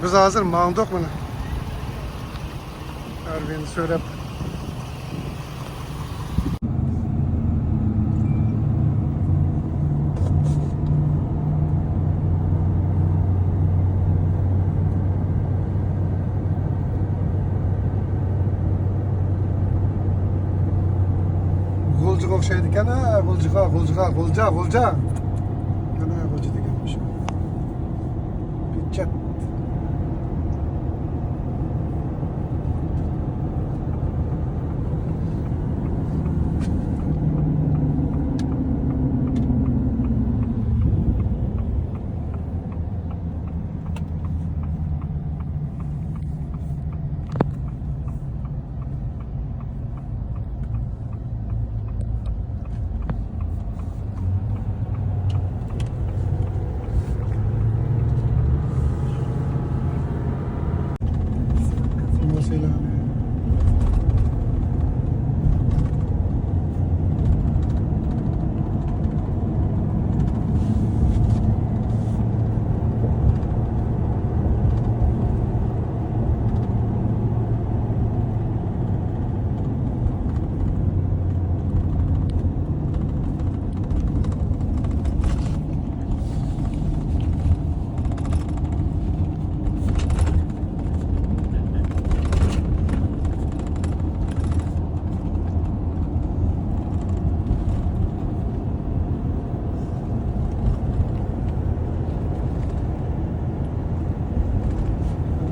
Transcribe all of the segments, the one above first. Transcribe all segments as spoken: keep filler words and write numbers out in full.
بىز ھازىر ماڭدۇق مانا. ئارۋىنى سۆرەپ. غۇلجىغا ئوخشايدىكەن، ھە، غۇلجىغا، غۇلجىغا، غۇلجا، غۇلجا. مانا غۇلجا دېگەن مۇشۇ. پېچەت.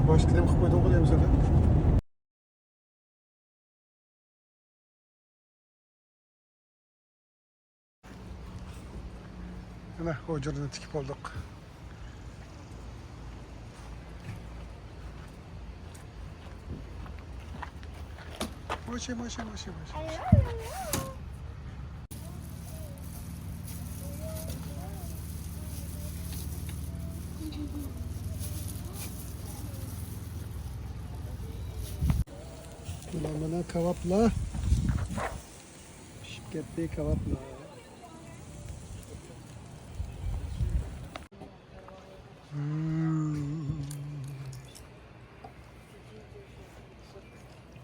باشقا نېمە قىلىپ قويدۇڭغۇ دەيمىز ھەدە. مانا ھۇجرىنى تىكىپ بولدۇق. ماشى، ماشى، ماشى، ماشى. مانا، مانا كاۋاپلار. پىشىپ كەتتى كاۋاپلار. مم.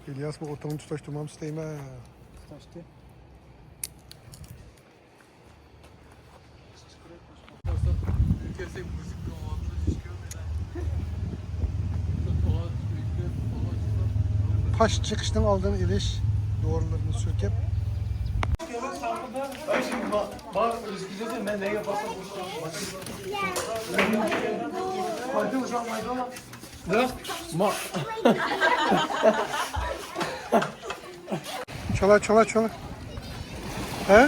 ئىلياس، بۇ ئوتۇڭنى تۇتاشتۇرمامسىز دەيمەن. تۇتاشتى. قاش چىقىشنىڭ ئالدىنى ئېلىش دورىلىرىنى سۈركەپ. چالا، چالا، چالا. ھە؟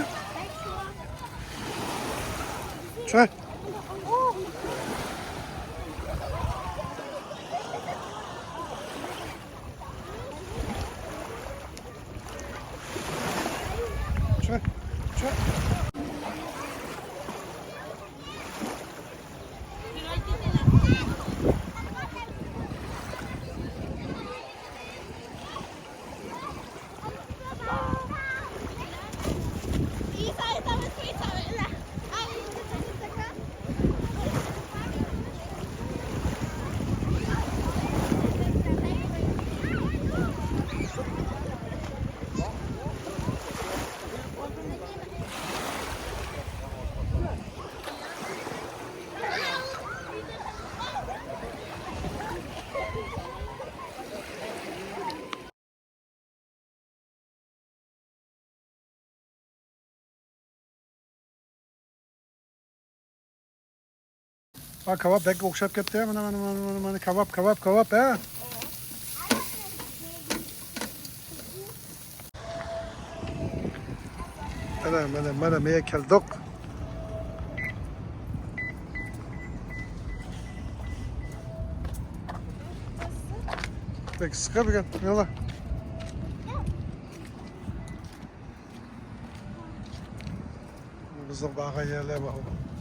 چالا. چالا. چالا. ھا، كاۋاپ بەك ئوخشاپ كەتتى. مانا، مانا، مانا، مانا، مانا، كاۋاپ، كاۋاپ، كاۋاپ، ھە؟ مانا، مانا، مانا، مانا كەلدۇق. بەك ئىسسىق بۈگۈن. يالا. بىزنىڭ بارغان يەرلەر بار.